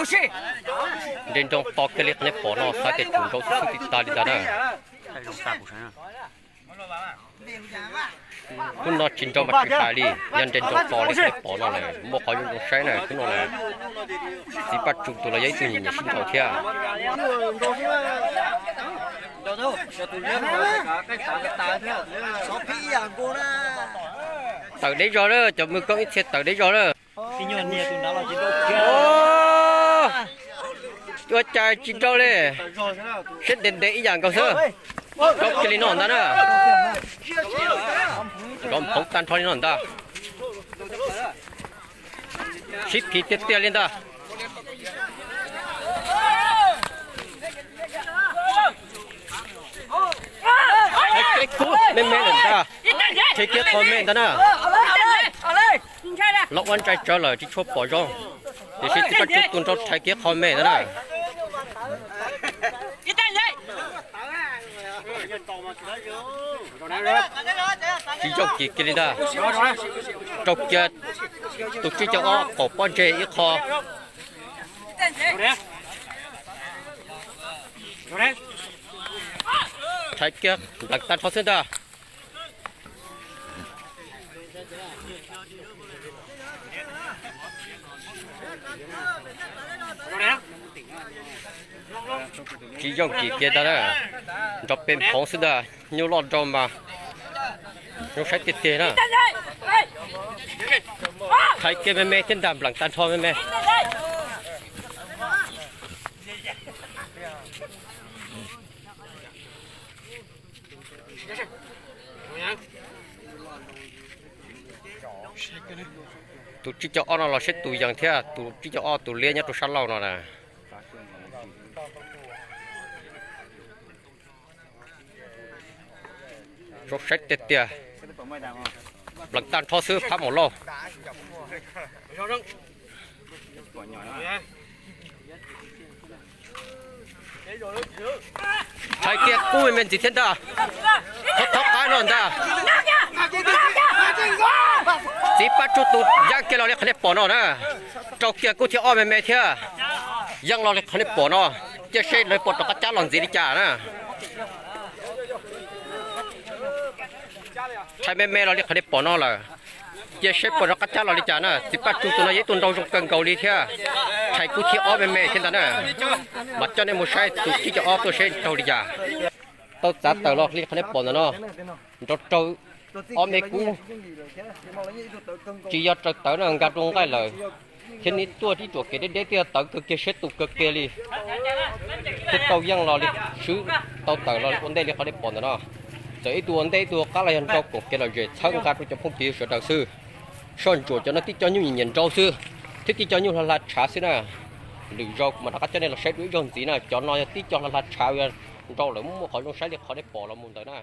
Nres nroo to kiag li qhov nej pom no, xav tias tsum nroo xwb xwb tsis tas li ntag na. Hnub no tsis nroo mas tsis hais li, yog nres nroo to li qhov nej pom no lawm muaj qhov zoo zoo saib na. Hnub no na, txiv Paj Tsum tus los yog ib tug nyiam nyiam sib nrau thiab. Tawm deb zog lawm, cov mws koob ib txhia tawm deb zog lawm. Ua cas tsis nrau li, siab ntev ntev ib yam nkaus xwb. Nrau kiag li no ntag na. Nrov phoov tag nrho li no ntag. Sib phim tiag tiag li ntag. Rhais kiag kub me me lawm ntag. Rhais kiag qho me ntag na. Los ua ntsaig tsawv lawm tsis tshua pom zoo, tiam sis txiv Paj Tsum tus nrau rhais kiag qho me ntag na. Tsis yooj yim kiag li ntag. Rau kiag tus tsib caug ob qaum pob ntseg ib qho. Rhais kiag nplees tag nrho xwb ntag. Tsis yooj yim kiag ntag na. Nrov pes phoov xwb ntag, nyuj loj nrau mas zoo saib tiag tiag na. Rhais kiag me me thiab ntag, nplees tag nrho me me. Tus tsib caug ob no los seb tus yees thiab, tus tsib caug ob tus liab nyob rau sab laug no na. Zoo saib tiag tiag. Nplees tag nrho xwb phab maum lauj. Rhais kiag kub me me ntxiv thiab ntag. Thaub thaub qab no ntag. Txiv Paj Tsum tus yeej kiag los li qhov nej pom no na. Rau kiag kub thib ob me me thiab. Yeej los li qhov nej pom no. Cia seb lawv puas rov qab cab los ntxiv li cas na. Rhais me me los li qhov nej pom no lawm. Cia seb puas rov qab cab los li cas na. Txiv Paj Tsum tus no yog ib tug nrau zoo kawg nkaus li thiab. Rhais kub thib ob me me thiab ntag na. Mas coj nej mus saib tus tsib caug ob tuaj seb raug li cas. Tau txav tawm los li qhov nej pom ntawm no. Nrau raug ob me kub. Tsis yog raws tawv no, nkag rau nqaij lawm. Thiab nws tuaj ib ruam kev deb deb, twb yog tawv kawg kiag, siab tus kawg kiag li. Twb tau yeej los li, swb tau tawm los ua ntej li qhov nej pom ntawm no. Txawm ib tug ua ntej ib tug ua qab los yog nrau koom kev lom zem txhawb nqa rau cov phooj ywg sawv daws xwb. Soj ntsuam cov no tib co nyuj nyiam nyiam nrau xwb, thiab tib co nyuj hla hla tshav xwb na. Lwm zaus kuv mam rov qab coj nej los saib dua ib zaug ntxiv na. Cov no yog tib co hla hla tshav, nrau lawm muaj qhov zoo saib li qhov nej pom los mus ntawd na.